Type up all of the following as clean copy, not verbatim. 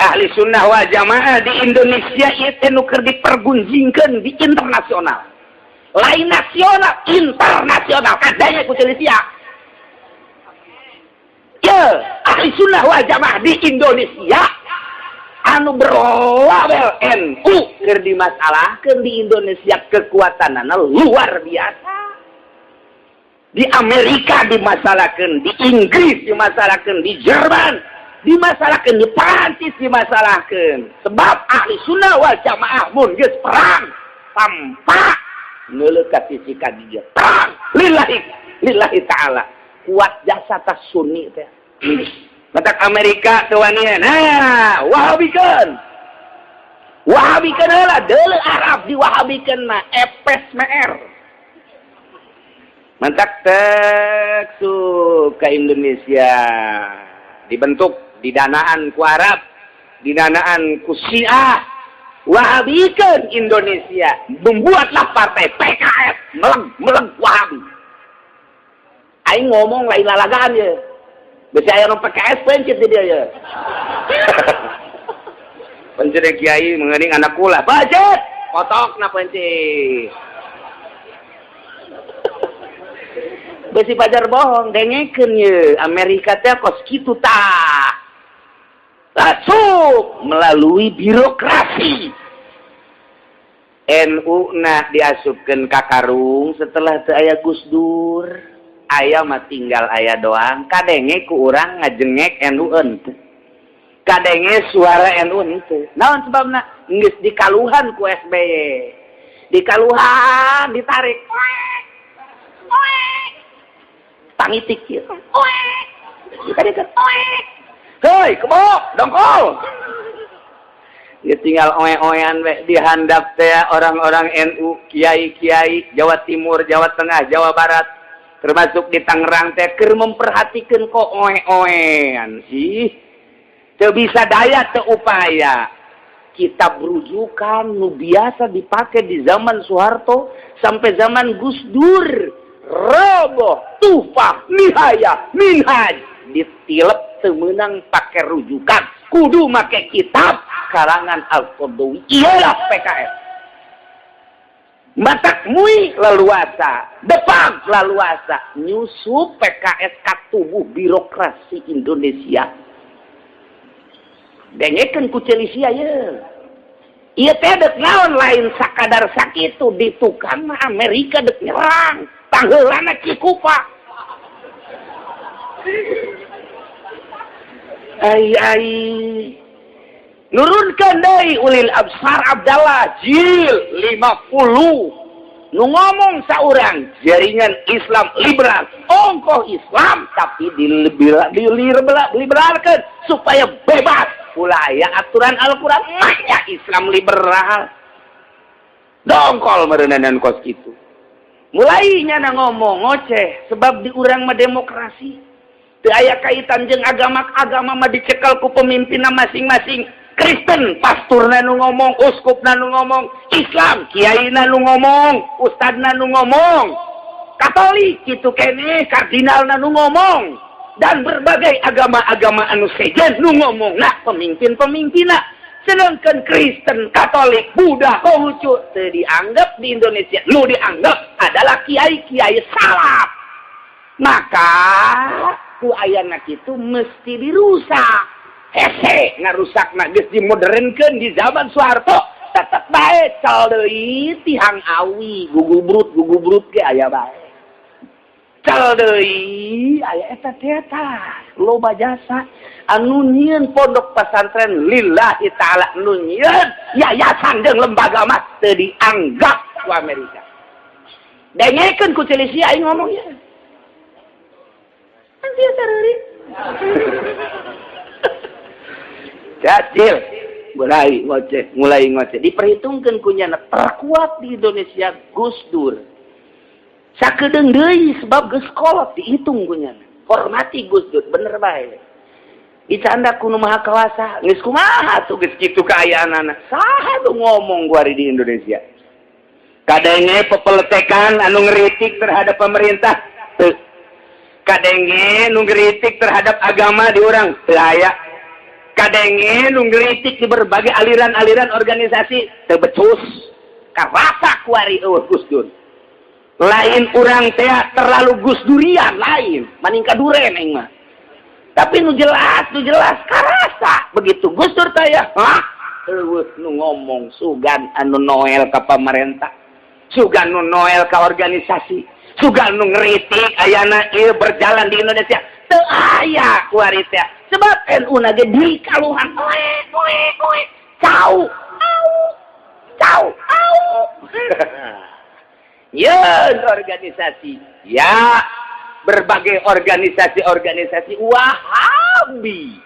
Ahli sunnah wal jamaah di Indonesia itu nu keur dipergunjingkeun di internasional. Lain nasional, internasional. Kadanya ku Indonesia. Ya, ahli sunnah wal jamaah di Indonesia anu berlabel NU keur dimasalahkeun di Indonesia, kekuatanana luar biasa. Di Amerika dimasalahkan, di Inggris dimasalahkan, di Jerman dimasalahkan, di Perancis dimasalahkan. Sebab ahli sunnah wal jamaah mun geus perang tanpa neuleuh ka sisi ka dieu. Perang lillahi lillahi ta'ala. Kuat jasa tas Sunni teh. Matak Amerika teu wanian. Nah, Wahabikeun. Wahabikeun heula, deuleu Arab diwahabikeun mah epes meer. Mantak tek ke Indonesia dibentuk didanaan ku Arab, didanaan ku Syiah, Wahabikeun Indonesia, membuatlah partai PKS meleng meleng Wahabi. Aing ngomong lain lalagaan ya. Bisa aya nu PKS pencet di dia ya. Pencet kiai mengening anak kula, budget, kotok na pencet. Besi pajar bohong, dengekeun ye, Amerika teh kos kitu tah. Masuk melalui birokrasi. NU na diasupkeun ka karung setelah teu aya Gus Dur. Aya mah tinggal aya doang, kadenge ku urang ngajengek NU henteu. Kadenge suara NU henteu. Naon sebabna? Geus dikaluhan ku SBY. Dikaluhan ditarik. Pangitik kieu. Ditarik. Hei, kebok, dongkol. Ya tinggal oe-oean we dihandap teh orang-orang NU, kiai-kiai Jawa Timur, Jawa Tengah, Jawa Barat, termasuk di Tangerang teh keur memperhatikan kok oe-oean sih. Teu bisa daya teu upaya. Kitab rujukan nu biasa dipakai di zaman Soeharto sampai zaman Gus Dur, roboh, Tuhfah, Nihayah, Minhaj, ditilep teu meunang pakai rujukan, kudu make kitab karangan Al-Qaradawi. Iyalah PKS. Matak MUI leluasa, Depag leluasa, nyusup PKS ka tubuh birokrasi Indonesia. Dengekeun ku Celisia ye. Ieu teh dek naon lain sakadar sakitu di tukang mah Amerika dek nyerang. Pangheulana Cikupa. Ai ai. Nurunkan deui Ulil Absar Abdallah jil 50. Nu ngomong saurang jaringan Islam liberal, ongkoh Islam tapi diliberalkan supaya bebas. Ulah aya aturan Al-Qur'an mah Islam liberal. Dongkol meureunan kos kitu. Mulai nyana ngomong ngoceh sebab di urang mah demokrasi. Teu aya kaitan jeung agama, agama mah dicekel ku pemimpinna masing-masing. Kristen pasturna nu ngomong, uskupna nu ngomong, Islam kiaina nu ngomong, ustadna nu ngomong, Katolik kitu keneh kardinalna nu ngomong, dan berbagai agama-agama anu sejen nu ngomong. Nah, pemimpin-pemimpinna. Sedangkan Kristen, Katolik, Buddha, Konghucu teu dianggap di Indonesia. Nu dianggap adalah kiai-kiai salaf. Maka ku ayana kitu mesti dirusak. Hese ngarusakna geus dimodernkeun di zaman Soeharto, tetep bae cal deui tihang awi, gugubrut ge aya bae. Cal deui aya eta teh tah, loba jasa anu nyieun pondok pesantren lillahi ta'ala, nu nyieun yayasan jeung lembaga mah teu dianggap ku Amerika. Dengekeun ku Celisia aing ngomong ya. Anjir sareureun. Cacil mulai ngoceh, mulai ngoceh. Diperhitungkan kunyana terkuat di Indonesia Gus Dur. Sakedeung deui sebab geus kolot dihitung kunyana. Hormati Gus Dur, bener bae. Dicanda ku nu maha kawasa, geus kumaha tuh geus kitu kaayaanana. Saha nu ngomong kuari di Indonesia? Kadenge pepeletekan anu ngeritik terhadap pemerintah teu. Kadenge nu ngeritik terhadap agama di urang teu aya. Kadenge nu ngeritik di berbagai aliran-aliran organisasi teu becus. Karasa kuari euweuh Gus Dur. Lain urang teh terlalu Gus Durian, lain, maning kaduren aing mah. Tapi nu jelas karasa begitu Gus Dur teh, hah? Euweuh nu ngomong, sugan anu noel ka pamarentah. Sugan nu noel ka organisasi. Sugan nu ngeritik ayana ieu berjalan di Indonesia. Teu aya kuari teh. Sebab NU na ge dikaluhan oe oe oe cau au cau au. Ya, organisasi. Ya, berbagai organisasi-organisasi Wahabi.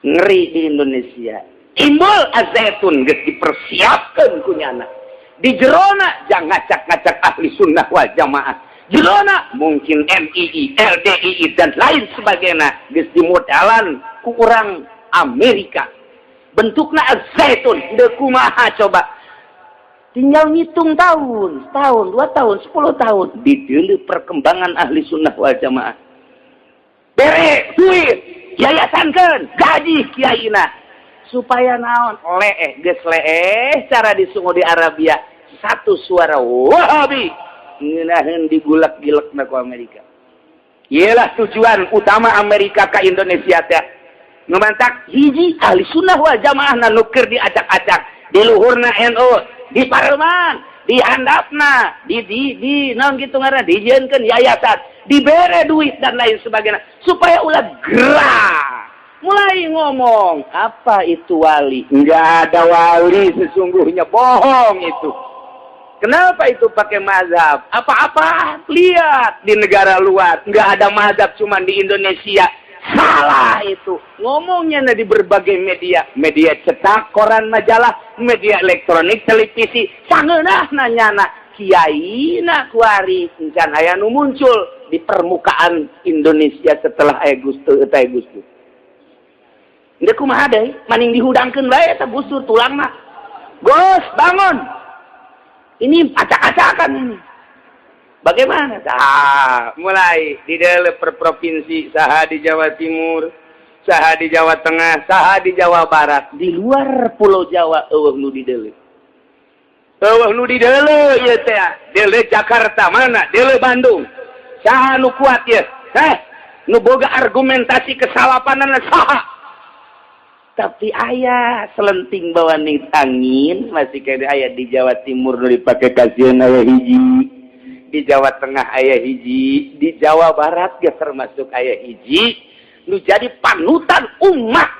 Ngeri di Indonesia. Timbul Al-Zaytun geus dipersiapkan ku nyana. Di jerona jangan ngacak-ngacak Ahli Sunnah wal Jamaah. Jerona mungkin MII, LDII, dan lain sebagainya geus dimodalan ku urang Amerika. Bentukna Al-Zaytun, deuk kumaha coba? Tinggal ngitung tahun, setahun, 2 tahun, 10 tahun. Didulu perkembangan Ahli Sunnah wal Jamaah. Bere duit, yayasankan, gaji kiaina. Supaya naon? Leeh, geus leeh cara di Saudi Arabia. Satu suara Wahabi. Ngeunaheun digulak-gilek ku Amerika. Iyalah tujuan utama Amerika ke Indonesia teh. Nu mantak hiji Ahli Sunnah wal Jamaah na nu keur diacak-acak. Di luhurna NU, di parlemen, di handapna, di naon gitu ngaranna, dijieunkeun yayasan, dibere duit dan lain sebagainya supaya ulah gerak. Mulai ngomong, apa itu wali? Enggak ada wali sesungguhnya, bohong itu. Kenapa itu pakai mazhab? Apa-apa? Lihat di negara luar, enggak ada mazhab, cuman di Indonesia. Salah itu. Ngomongnya di berbagai media. Media cetak, koran, majalah, media elektronik, televisi. Sangeunah nanyana. Kiai na kuari. Encan aya nu muncul di permukaan Indonesia setelah aya Gus Dur eta Gus Dur. Deuk kumaha deui? Maning dihudangkeun bae eta Gus Dur tulangna. Gus, bangun. Ini acak-acakan ini. Bagaimana? Nah, mulai di dalam per provinsi, saha di Jawa Timur, saha di Jawa Tengah, saha di Jawa Barat, di luar Pulau Jawa euweuh nu di deuleu. Euweuh nu di deuleu ieu teh. Deuleu Jakarta mana? Deuleu Bandung. Saha nu kuat ieu? Heh, nu boga argumentasi kesalapanan saha? Tapi aya selenting bawa angin masih kena aya di Jawa Timur nu dipake kasihan aya hiji, di Jawa Tengah aya hiji, di Jawa Barat ge termasuk aya hiji nu jadi panutan umat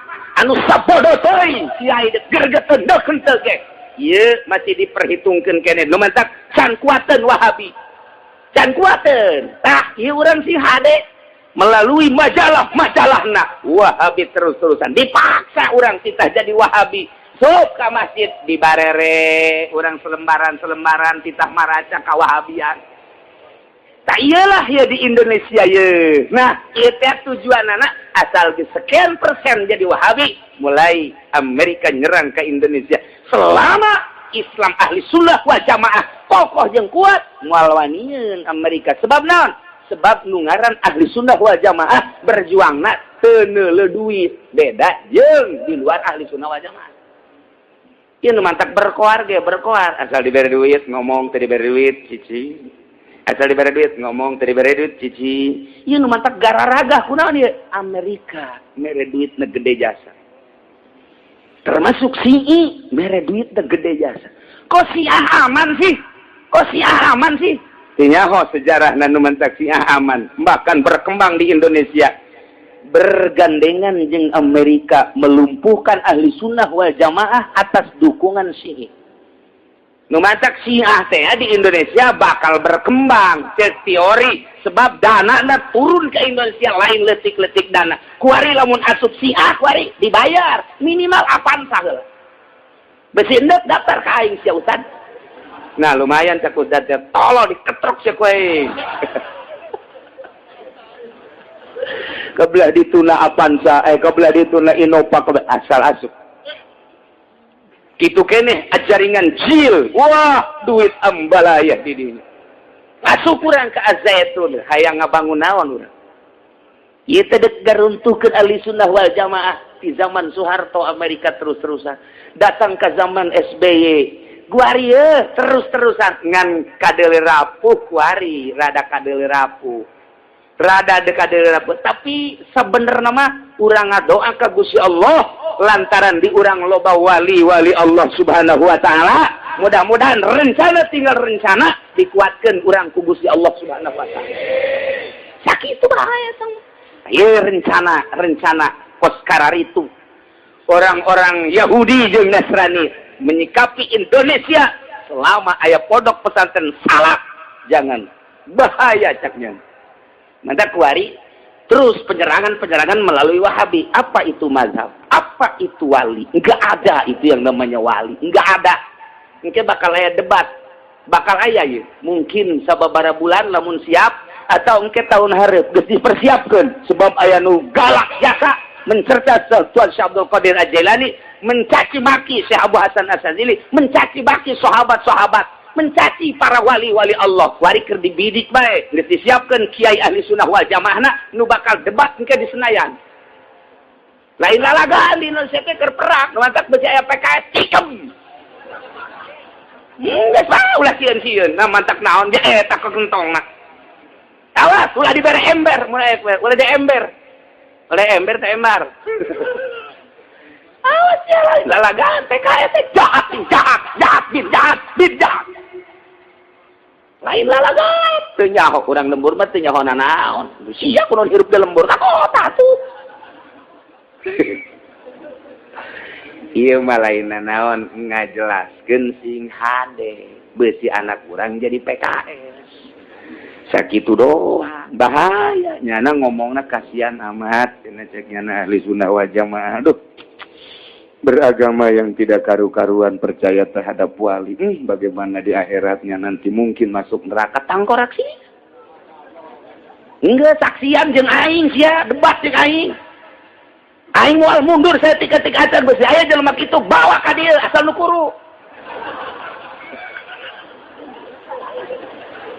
anu sabodo teuing kiai gergeteun deuk henteu ge ieu masih diperhitungkeun keneh. Nu mantak can kuateun Wahabi, can kuateun. Tah, ieu urang sih hade melalui majalah-majalahna Wahabi terus-terusan dipaksa urang kita jadi Wahabi. Sok ka masjid di barere urang selembaran-selembaran titah maraca kawahabian. Tak iyalah ya di Indonesia ya. Nah, ieu teh tujuan anak asal di sekian persen jadi Wahabi, mulai Amerika nyerang ke Indonesia. Selama Islam Ahli Sunnah wal Jamaah kokoh jeung kuat, moal wanian Amerika. Sebab naon? Sebab nu ngaran Ahli Sunnah wal Jamaah berjuangna teu neuleu duit, beda jeung di luar Ahli Sunnah wal Jamaah. Ieu nu mantak berkoar ge berkoar asal diberi duit ngomong, teu diberi duit cici. Asal diberi duit ngomong, teu diberi duit cici. Ieu nu mantak gararagah kunaon ieu? Amerika mere duit na gede jasa. Termasuk Syi'i mere duit na gede jasa. Kok Syiah aman sih? Kok Syiah aman sih? Nyaho sejarah nu mantak Syiah aman, bahkan berkembang di Indonesia. Bergandengan jeung Amerika melumpuhkan Ahli Sunnah wal Jamaah atas dukungan Syi'i. Nu matak Syiah teh di Indonesia bakal berkembang cek teori, sebab dana na turun ke Indonesia lain letik-letik dana. Kuari lamun asup Syiah kuari dibayar minimal Avanza heula. Besi endek daftar ka aing sia, Ustad. Nah, lumayan cek Ustad teh, tolong diketrok sia ku aing. Kebelah dituna Avanza, eh, kebelah dituna Innova, kebelah asal asup. Gitu keneh jaringan jil. Wah, duit ambalaya di dinya. Asup urang ke Al-Zaytun, hayang ngabangun naon urang? Ieu teh dek garuntuhkeun Ahli Sunnah wal Jamaah di zaman Soeharto Amerika terus-terusan. Datang ke zaman SBY. Guari terus-terusan ngan kadeule rapuh kuari, rada kadeule rapuh. Rada kadeule rapuh, tapi sebenarnya mah urang ngadoa ka Gusti Allah lantaran di urang loba wali-wali Allah Subhanahu wa taala. Mudah-mudahan rencana tinggal rencana dikuatkan urang ku Gusti Allah Subhanahu wa taala. Sakitu bahaya tong. Ieu rencana rencana kos kararitu orang-orang Yahudi jeung Nasrani menyikapi Indonesia selama aya pondok pesantren salaf jangan bahaya caknya. Maka kuari terus penyerangan-penyerangan melalui Wahabi. Apa itu mazhab? Apa itu wali? Enggak ada itu yang namanya wali. Enggak ada. Mungkin bakal aya debat. Bakal aya ya. Mungkin sababara bulan lamun siap atau engke tahun hareup geus dipersiapkeun sebab aya nu galak jasa mencerca Tuan Syekh Abdul Qadir Al-Jailani, mencaci maki Syekh Abu Hasan Asy-Syadzili, mencaci maki sahabat-sahabat, mencaci para wali-wali Allah. Wari keur dibidik bae, geus disiapkeun kiai ahli sunnah wal jamaahna nu bakal debat engke di Senayan. Lain lalagaan di Indonesia teh keur perang, nu mantak beusi aya PKS tikem. Geus bae ulah sieun-sieun, nah mantak naon ge eta kekentongna. Awas, ulah dibere ember, mulai ulah di ember. Ulah ember teh embar. Awas ya lain lalagaan PKS teh jahat, jahat, jahat, bin jahat, bin jahat. Lain lalagaan. Teu nyaho urang lembur mah teu nyaho nanaon. Sia kunaon hirup di lembur ka kota tuh. Ieu mah lain nanaon ngajelaskeun sing hade beusi anak urang jadi PKS. Sakitu doang bahaya nyana ngomongna kasihan amat cenah cek nyana ahli sunnah wal jamaah. Aduh, beragama yang tidak karu-karuan percaya terhadap wali, bagaimana di akhiratnya nanti mungkin masuk neraka. Tangkorak sih enggak saksian jeung aing sia debat jeung aing. Aing moal mundur saya tika-tika acan beusi aya jelema kitu bawa ka dieu asal nu kuru.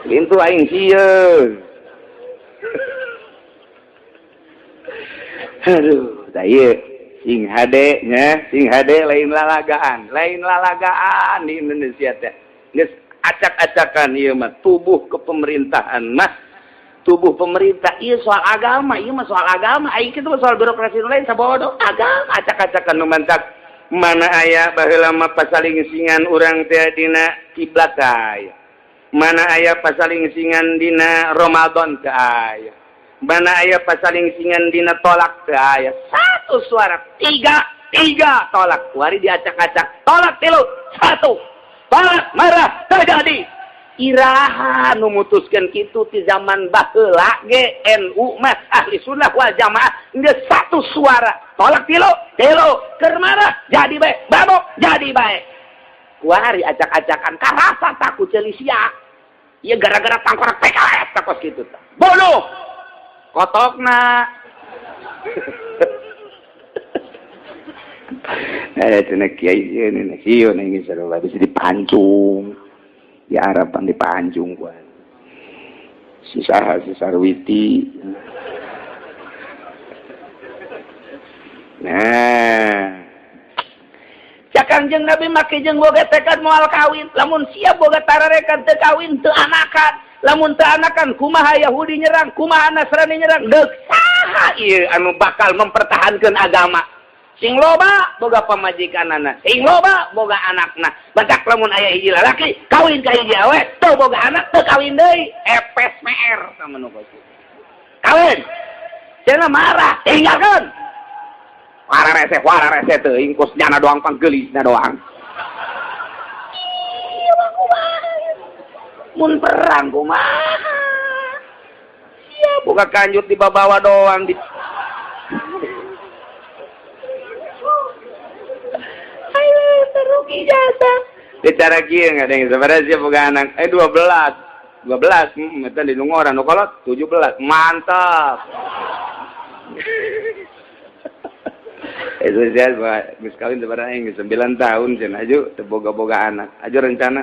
Lintu aing sieun. Aduh, tah ieu sing hade nya, sing hade lain lalagaan di Indonesia teh. Geus acak-acakan ieu mah tubuh kepemerintahan mah. Tubuh pemerintah ieu soal agama, ieu mah soal agama, aing kitu mah soal birokrasi nu lain sabodo. Agama acak-acakan nu mantak mana aya baheula mah pasalingsingan urang teh dina kiblat aya. Mana aya pasalingsingan dina Ramadan teu aya. Mana aya pasalingsingan dina tolak teu aya. Satu suara, tiga, tiga tolak. Wari diacak-acak, tolak tilu, satu. Tolak marah terjadi. Iraha nu mutuskeun kitu ti zaman baheula ge NU mah ahli sunnah wal jamaah geus satu suara. Tolak tilu, tilu, keur marah jadi bae, babok jadi bae. Kuari acak-acakan karasa takut ceuli sia. Ieu gara-gara tangkorak PKS takos kitu tah. Bunuh. Kotokna. Cenah kiai sieun sieun aing sarua bisa dipancung. Di Arab pan dipancung kuat. Si saha si Sarwiti. Nah, Kangjeng Nabi make jeung boga tekad moal kawin, lamun siap boga tararekan teu kawin teu anakan, lamun teu anakan kumaha Yahudi nyerang, kumaha Nasrani nyerang, deuk saha ieu anu bakal mempertahankeun agama. Sing loba boga pamajikanana, sing loba boga anakna. Batak lamun aya hiji lalaki kawin ka hiji awe, teu boga anak teu kawin deui, epes meer sama nu kawin. Cenah marah, tinggalkeun. Wara rese teuing kos nyana doang panggelisna doang. Ieu mah kumaha? Mun perang kumaha? Sia boga kanjut di babawa doang di. Ayo teruki jasa. Bicara kieu ngadeng sabaraha sia boga anak? 12. 12, eta di nungoran nu kolot 17. Mantap. Itu saya geus kawin sabaraha aing 9 tahun cenah aju teu boga-boga anak. Aju rencana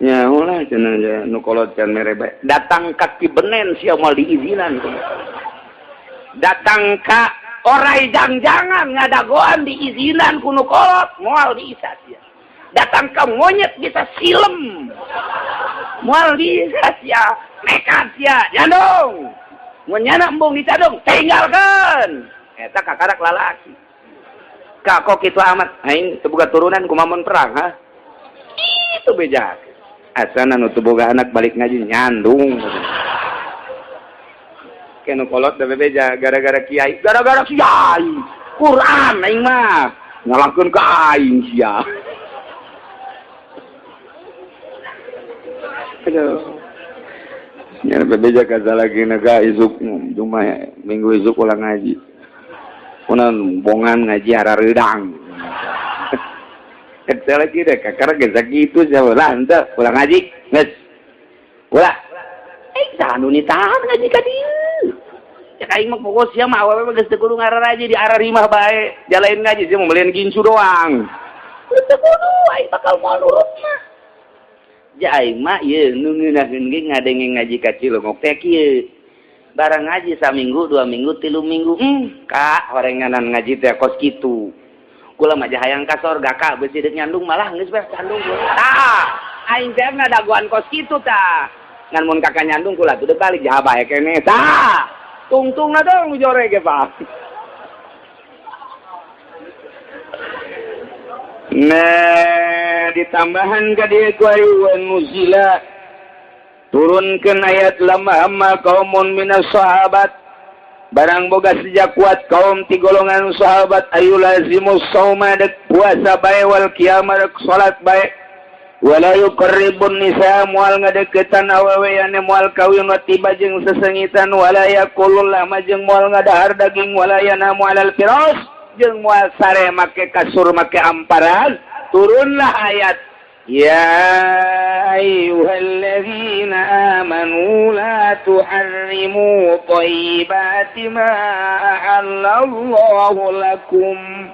nyaho lah cenah nu kolot can mere bae. Datang ka Kibenen sia moal diizinan. Datang ka orai jang-jangan ngadagoan diizinan ku nu kolot, moal bisa sia. Datang ka monyet bisa silem, moal bisa sia. Nekat sia nyandung. Mun nyana embung dicadung, tinggalkan. Eta kakarak lalaki. Kak, kok kitu amat? Aing teu boga turunan, kumaha mun perang, ha? Itu beja. Asana nu teu boga anak balik ngaji nyandung. Kenu kolot da bebeja gara-gara kiai, gara-gara kiai. Quran aing mah ngalahkeun ka aing sia. Aduh. Nya bebeja ka lagi naga isuk cuma minggu isuk ulang ngaji. Kunan bongan ngaji harareudang. Cek lagi deh, kakara geus sakitu sia lah henteu ulang ngaji. Geus. Ulah. Eh, saha nu nitahan ngaji ka dieu? Cek aing mah pokok sia mah awewe mah geus teu kudu ngararaji di ararimah bae. Jalain ngaji sia mah melian gincu doang. Teu kudu aing bakal moal nurut mah. Ja aing mah ieu nu ngeunaheun ge ngadenge ngaji ka Cilongok teh kieu. Barang ngaji saminggu, 2 minggu, 3 minggu, kak horenganan ngaji teh kos kitu. Kula mah hayang ka sorga, kak, beusi deuk nyandung malah geus beres candung. Tah, aing teh ngadagoan kos kitu tah. Ngan mun kakak nyandung kula tuh balik jaha bae keneh. Tah, tungtungna dong nu jore ge, Pak. Nah, ditambahan ka dieu ku ayu nuzila turunkan ayat lama amma kaumun minas sahabat barang boga sejak kuat kaum ti golongan sahabat ayu lazimus sauma dek puasa bae wal qiyamah dek salat bae wala yuqarribun nisa moal ngadeukeutan awewe ane moal kawin wa tiba jeung sesengitan wala yaqulul lama jeung moal ngadahar daging wala yanamu alal firas jeung moal sare make kasur make amparan. Turunlah ayat ya ayyuhalladzina amanu la tuharrimu thayyibati ma ahallallahu lakum.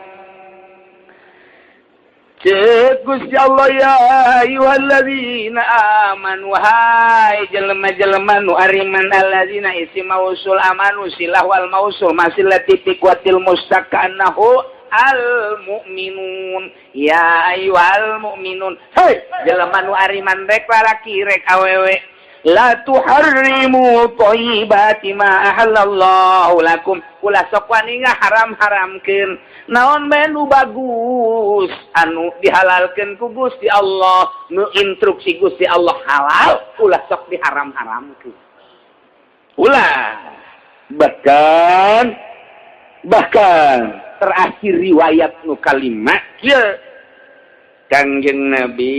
Cek Gusti Allah ya ayyuhalladzina amanu hai jelema-jelema nu ariman alladzina isi mausul amanu silah wal mausul masilati fi quwatil mustaqannahu al mu'minun ya ayyuhal mu'minun hei jelema nu ariman rek lalaki rek awewe la tuharrimu thayyibati ma ahallallahu lakum ulah sok wani ngaharam-haramkeun naon bae nu bagus anu dihalalkeun ku Gusti Allah nu instruksi Gusti Allah halal ulah sok diharam-haramkeun ulah. Bahkan terakhir riwayat nu kalima kieu Kangjeng Nabi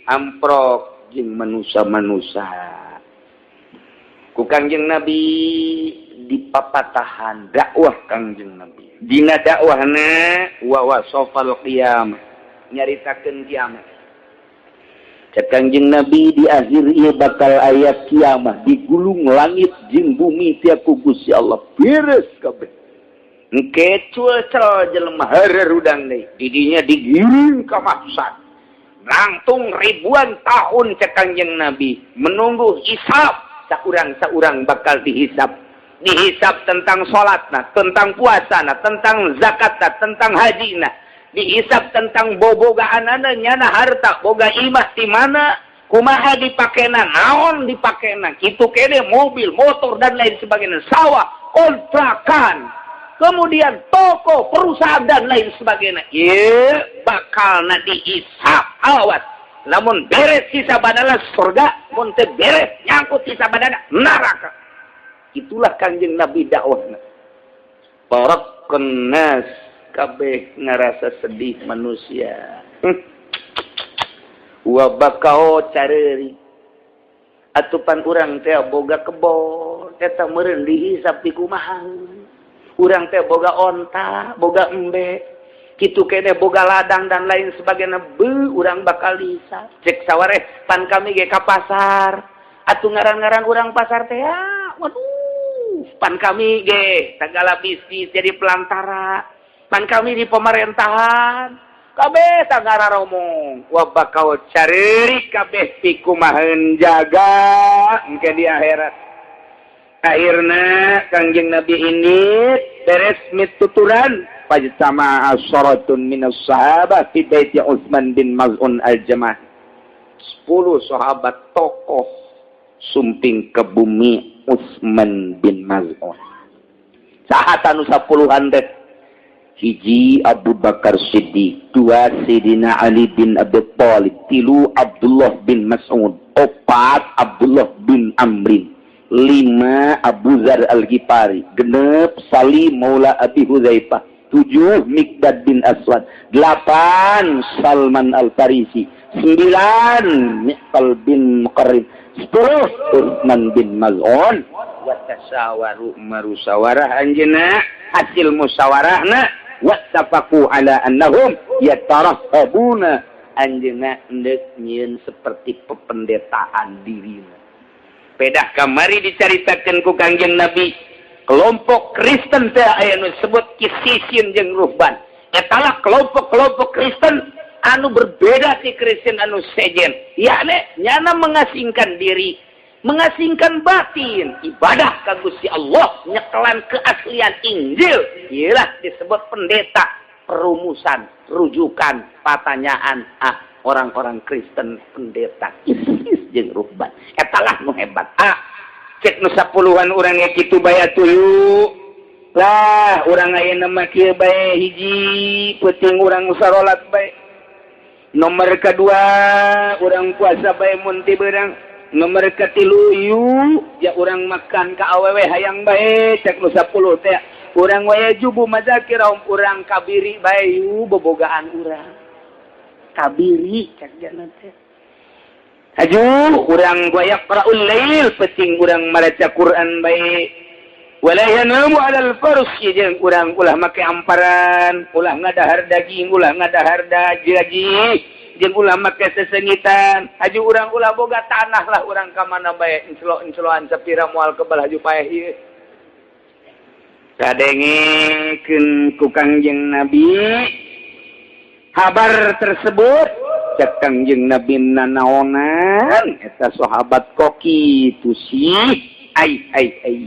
amprok jeung manusia-manusia ku Kangjeng Nabi dipapatahan dakwah Kangjeng Nabi dina dakwahna wa wasafal qiyamah nyaritakeun kiamat. Cek Kangjeng Nabi di akhir ieu bakal aya kiamat digulung langit jeung bumi tiap ku Gusti Allah beres kabeh. Engke cuel jelema harerudang deui didinya digiring ka mahsyar langtung ribuan tahun cek Kangjeng Nabi menunggu hisab. Saurang-saurang bakal dihisab, dihisab tentang salatna, tentang puasana, tentang zakatna, tentang hajina, dihisab tentang bobogaanana nyana harta boga imah di mana kumaha dipakena naon dipakena kitu kene mobil motor dan lain sebagainya, sawah kontrakan, kemudian toko perusahaan dan lain sebagainya. Ieu bakalna dihisab. Awas lamun beres hisabanana surga, mun teu beres nyangkut hisabanana neraka. Itulah Kangjeng Nabi dakwahna. Barakun nas kabeh ngarasa sedih manusia. Wa bakau careuri atupan urang teh boga kebon eta meureun dihisab di kumaha, urang teh boga onta boga embe kitu kene boga ladang dan lain sebagainya, be urang bakal dihisab. Cek sawareh pan kami ge ka pasar atuh ngaran-ngaran urang pasar teh ya waduh pan kami ge segala bisnis jadi pelantara, pan kami di pemerintahan kabeh tagara romong wa bakal careuri kabeh pikumaheun jaga engke di akhirat. Akhirna Kangjeng Nabi ini beres mituturan, fajtama asyaratun minas sahabah fi baiti Utsman bin Maz'un al-Jamahi. 10 sahabat tokoh sumping ke bumi Utsman bin Maz'un. Saha anu sapuluhan teh? Hiji, Abu Bakar Siddiq. Dua, Sidina Ali bin Abi Thalib. Tilu, Abdullah bin Mas'ud. Opat, Abdullah bin Amrin. Lima, Abu Zar Al-Ghifari. 6, Salim Maula Abi Hudzaifah. Tujuh, Mikdad bin Aswad. Delapan, Salman Al-Farisi. Sembilan, Miqtal bin Muqarrin. 10, Utsman bin Maz'un. Wa tasyawaru, marusawarah anjeunna. Hasil musyawarahna, wattafaqu ala annahum yatarahhabuna, anjeunna endek nyieun seperti pependetaan dirina. Pedah kamari dicaritakeun ku Kangjeng Nabi, kelompok Kristen teh aya nu disebut qasisin jeung ruhban. Etalah kelompok-kelompok Kristen anu berbeda ti Kristen anu sejen, yakni nyana mengasingkan diri, mengasingkan batin, ibadah ka Gusti Allah, nyekelan keaslian Injil. Iyalah disebut pendeta, perumusan, rujukan pertanyaan. Ah, orang-orang Kristen pendeta qassis jeung ruhban etalah nu hebat. Ah, cek nu sapuluhan, urang ya kitu bae atuh lah. Urang ayeuna mah kieu bae: hiji, peuting urang sarolat bae. Nomor kedua, urang puasa bae mun ti beurang. Nomor katilu yu ya, urang makan ka awewe hayang bae. Cek nu 10 teh, urang wayajubu madzakirahum, urang kabiri bae yu, bobogaan urang kabiri. Cek jana teh, haju urang wayaqra'ul lail, peuting urang maca Quran bae. Wala yanamu 'alal farsi, jeung urang ulah make amparan, ulah ngadahar daging, ulah ngadahar daji, jeung ulah make sesengitan. Haju urang ulah boga tanah lah, urang ka mana bae enclo-encloan sapira moal kebal, haju paeh ieu. Kadengekeun ku Kangjeng Nabi kabar tersebut. Cek Kangjeng Nabi, nanaonan eta sahabat kok kitu sih? Ai ai ai,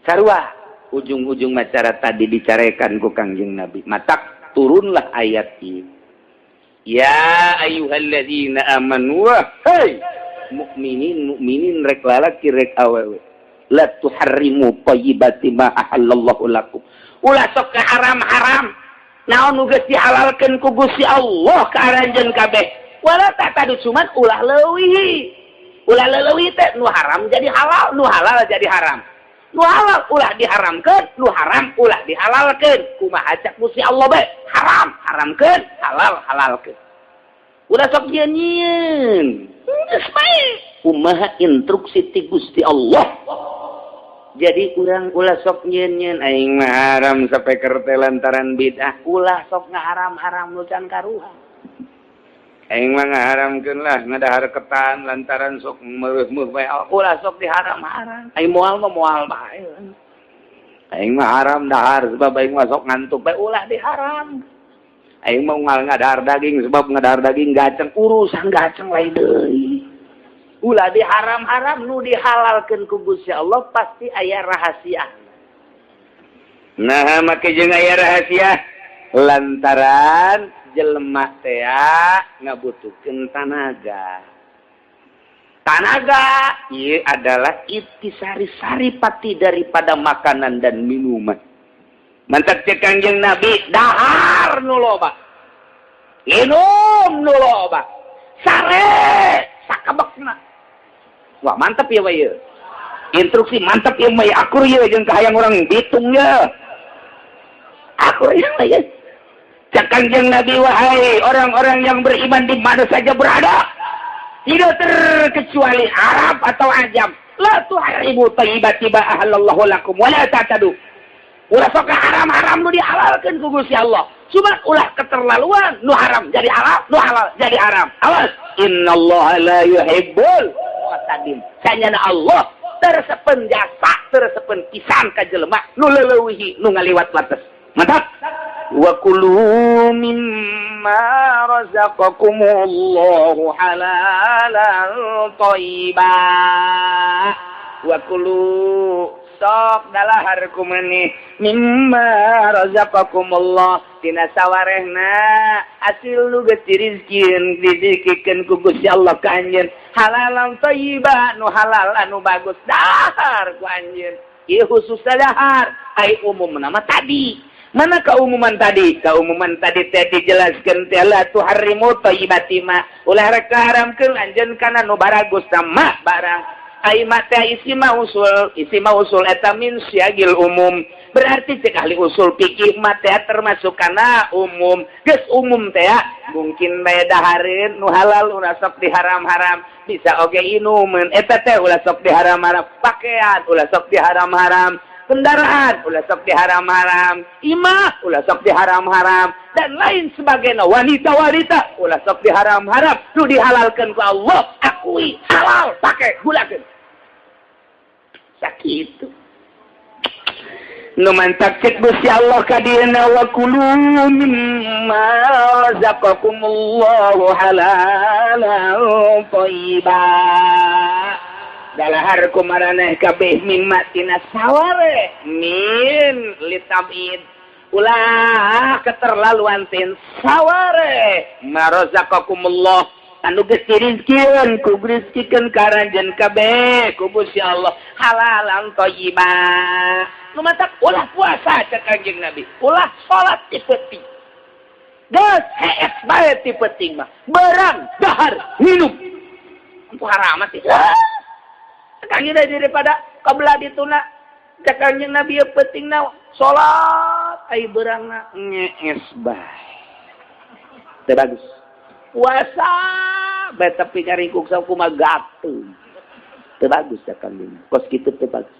sarua ujung-ujung macara tadi dicarekan ku Kangjeng Nabi, matak turunlah ayat ini, ya ayyuhalladzina amanu, hey mukminin mukminin, rek lalaki rek awewe, la tuharrimu thayyibati ma ahallallahu lakum, ulah sok ke haram-haram naon nu geus dihalalkeun ku Gusti Allah ka aranjeun kabeh. Wala ta'tadu, cuman ulah leuwih. Ulah leuwih teh nu haram jadi halal, nu halal jadi haram. Nu halal ulah diharamkeun, nu haram ulah dihalalkeun. Kumaha cak Gusti Allah bae? Haram haramkeun, halal halalkeun. Ulah sok nyieun. Geus bae. Kumaha instruksi ti Gusti Allah? Jadi urang ulah sok nyieun, aing mah haram speaker teh lantaran bid'ah. Ulah sok ngaharam-haram nu can karuhan. Aing mah ngaharamkeun lah ngadahar ketan lantaran sok meuh-meuh bae. Ulah sok diharam-haram. Aing moal mah moal bae. Aing mah haram dahar sebab aing mah sok ngantuk bae. Ulah diharam. Aing mah ngal ngadahar daging sebab ngadahar daging gaceng, urusan gaceng lain deui. Ulah diharam-haram. Nu dihalalkeun ku Gusti Allah pasti aya rahasia. Nah, make jeung aya rahasia lantaran jelema teh ngabutuhkeun tanaga. Tanaga ieu adalah intisari saripati daripada makanan dan minuman. Mantap cek Kangjeng Nabi, dahar nu loba, minum nu loba, sare sakabekna. Wah, mantap ya bae. Instruksi mantap ya bae, akur ya jeung kahayang urang Bitung ya. Akur ya ya. Cek Kangjeng Nabi, wahai orang-orang yang beriman di mana saja berada, tidak terkecuali Arab atau Ajam, la tuharrimu thayyibati ma ahallallahu lakum wa la ta'tadu. Ulah sok haram-haram nu dihalalkeun ku Gusti Allah. Cuma ulah keterlaluan, nu haram jadi halal, nu halal jadi haram. Awas, innallaha la yuhibbul mu'tadin. Sanyana Allah teu resepeun jasa, teu resepeun pisan ka jelema nu leuweuhi, nu ngaliwat batas. Mantap. Wa kulu mimma razaqakumullahu halalan thayyiba wa kulu, sok dalahar kumenih, mimma razaqakumullah, tina sawarehna hasil nu geus dirizkieun, dizikikeun ku Gusti Allah ka anjeun, halalan thayyiba, nu halal anu bagus, dahar ku anjeun. Ieu khusus dahar, ai umum nama tadi mana? Keumuman tadi, keumuman tadi teh dijelaskeun teh la tuharrimu thayyibati ma, ulah rek haramkeun anjeun kana nu baragus sama barang. Ai ma teh isi mausul, isi mausul eta min siyagil umum. Berarti cek ahli usul fikih ma teh termasuk kana umum. Geus umum teh mungkin bae dahareun nu halal ulah sok diharam-haram, bisa oge inumeun eta teh ulah sok diharam-haram, pakaian ulah sok diharam-haram, kendaraan ulah sok diharam-haram, imah ulah sok diharam-haram, dan lain sebagainya, wanita-wanita ulah sok diharam-haram. Nu dihalalkan ku Allah akui halal, pakai, gunakeun. Sakitu nu mantak cek Gusti Allah ka dieuna wa kulu mimma razaqakumullahu halalan thayyiba, dalahar ku maraneh kabeh, mimma, tina saware, min litab'id, ulah keterlaluan tin saware, ma razaqakumullah, anu geus dirizkieun ku rizkikeun ka aranjeun kabeh ku Gusti Allah, halalan thayyiba. Nu matak ulah puasa cek Kanjeng Nabi, ulah salat ti peuting, geus hees bae ti peuting mah, berang dahar minum. Ampun haramat sih. Kanjeng daripada kabelah dituna cek Kanjeng Nabi peutingna salat, ai beurangna ngees bae. Teu bagus. Puasa bae tapi ngaringkuk sakumaha gateung. Teu bagus cek Kanjeng. Kos kitu teu bagus.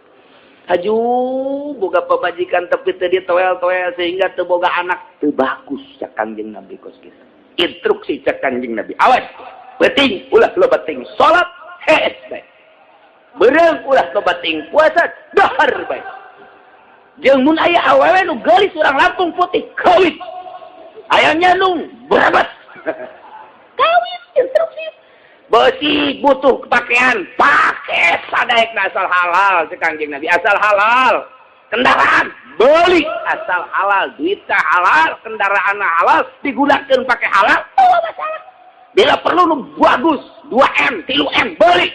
Haju boga pamajikan tapi teu ditoel-toel sehingga teu boga anak, teu bagus cek Kanjeng Nabi kos kitu. Instruksi cek Kanjeng Nabi. Awas, peuting ulah loba teuing salat, hees bae. Beurang ulah loba teuing puasa, dahar bae. Jeung mun aya awewe nu geulis urang Lampung putih, kawin. Aya nyandung berabat. Kawin, instruksi. Besi butuh pakaian, pakai sadaekna asal halal cek Kanjeng Nabi, asal halal. Kendaraan beli asal halal, duitnya halal, kendaraan halal, digunakan pakai halal, oh masalah. Bila perlu nu bagus, 2 M, 3 M, beli.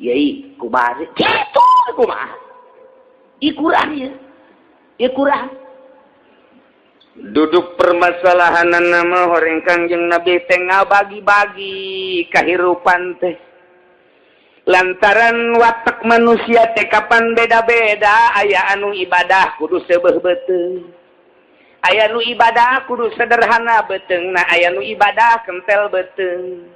Kiai kumaha kitu kumaha? Ieu ya. Ieu kurang. Duduk permasalahan nama horeng Kangjeng Nabi teh bagi-bagi kehidupan teh lantaran watak manusia teh kapan beda-beda. Aya anu ibadah kudu seubeuh beuteung, aya nu ibadah kudu sederhana beuteung, nah aya nu ibadah kentel beuteung,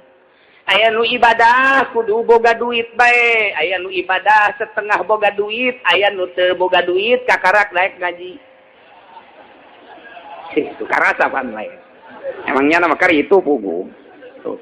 aya nu ibadah kudu boga duit bae, aya nu ibadah setengah boga duit, aya nu teu boga duit kakarak naik ngaji. Itu karasa pan lain. Emangnya nama kari itu pugu. Tuh.